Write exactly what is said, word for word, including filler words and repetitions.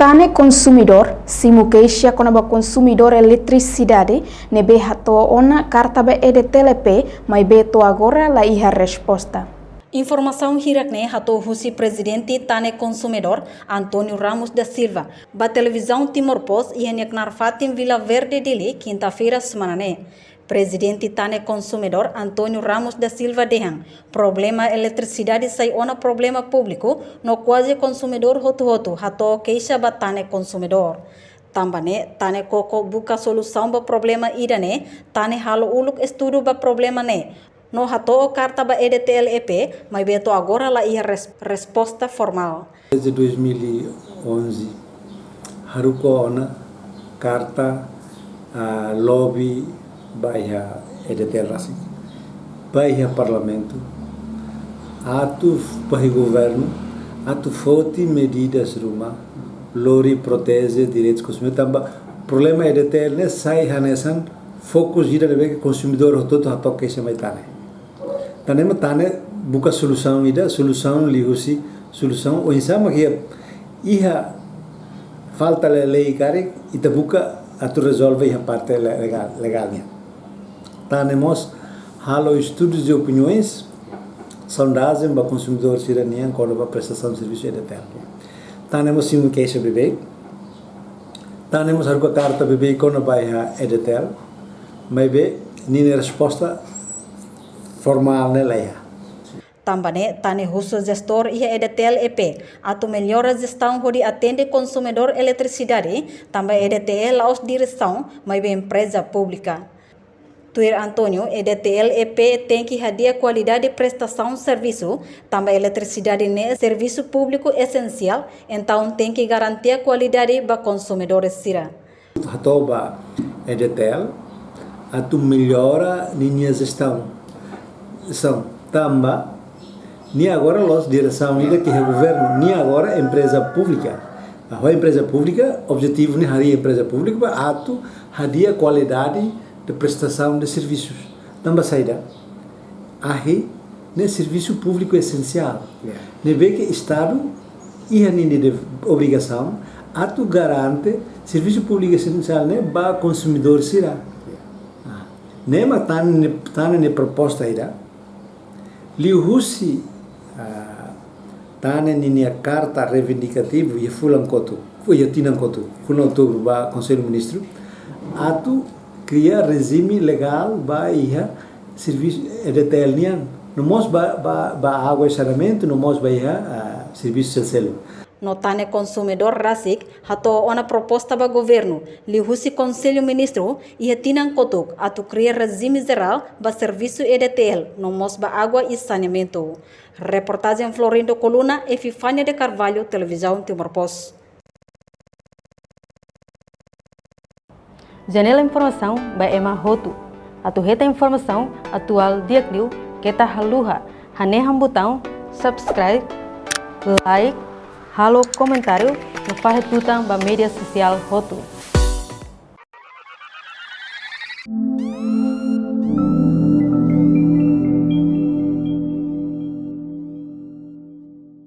Tane konsumidór simu keixa kona-ba konsumidór eletrisidade ne'ebé hato'o ona karta ba E D T L E P, maibé to'o agora la iha resposta. Informasaun hirak-ne'e hato'o husi Prezidente Tane Konsumidór, António Ramos da Silva, ba Televizaun Timor Post iha nia knaar fatin Vila Verde, Dili, kinta-feira semana ne'e. Prezidente Tane Konsumidór, António Ramos da Silva, dehan problema eletrisidade sai ona problema públiku no kuaze konsumidór hotu-hotu hato'o keixa ba Tane Konsumidór. Tanba ne'e, Tane koko buka solusaun ba problema ida-ne'e, Tane halo uluk estudu ba problema ne'e, no hato'o karta ba E D T L E P, maibé to'o agora la iha res-, resposta formál. Desde dois mil e onze, haruka ona karta, ah, lobby ba iha E D T L rasik, ba iha Parlamentu, atu ba iha governu, atu foti medidas ruma, lori proteje direitus konsumidór, tanba problema E D T L ne'e sai hanesan fokus ida ne'ebé ke konsumidór hotu-hotu hato'o keixa mai Tane. Tan ne'e mak Tane buka solusaun ida, solusaun liuhusi, solusaun oinsá mak iha, iha falta lei, lei karik, ita buka atu rezolve iha parte le-, legál, legál nian. Tane mós halo estudos de opiniões, sondajen ba konsumidór sira-nian kona-ba prestasaun servisu E D T L. Tane mós simu keixa beibeik. Tane mós haruka karta beibeik kona-ba iha E D T L, maibé ninia resposta formál ne'e la iha. Tanba ne'e, Tane husu jestór iha E D T L E P atu mellora jestaun hodi atende konsumidór eletrisidade, tanba E D T L la'ós diresaun, maibé empreza públika. Tuir António, E D T L E P tenke hadi'a kualidade prestasaun servisu, tanba eletrisidade ne'e servisu públiku esensiál, entaun tenke garantia kualidade ba konsumidores sira. Hato'o ba E D T L atu mellora ninia jestaun. Jestaun tanba nia agora la'ós diresaun ida ke iha governu, nia agora empreza públika. Agora empreza públika, objetivu nia harii empreza públika ba atu hadi'a kualidade de prestasaun de servisus. Tanba saida? Ahi ne'e servisu públiku esensiál. Ya. Ne'ebé ke Estadu iha ninia de-, obrigasaun atu garante servisu públiku esensiál ne'e ba konsumidór sira. Ya. Ah, ne'e mak Tane, Tane nia proposta ida. Liuhusi, ah, Tane ninia karta reivindikativu iha fulan kotuk, iha tinan kotuk, fulan Outubru ba Konsellu Ministru, atu kria rejime legál ba iha servisu E D T L nian, no mós ba, ba, ba água e saneamentu, no mós ba iha, ah, servisu seluk-seluk. No Tane konsumidór rasik hato'o ona proposta ba governu, liuhusi Konsellu Ministru, iha tinan kotuk atu kria rejime jerál ba servisu E D T L, no mós ba água e saneamentu. Reportajen Florindo Coluna, Epifania de Carvalho, Televizaun Timor Post. Janela informasaun ba ema hotu. Atu hetan informasaun atuál di'ak liu, keta haluha hanehan butaun subscribe, like, halo komentáriu no fahe tutan ba média sosiál hotu.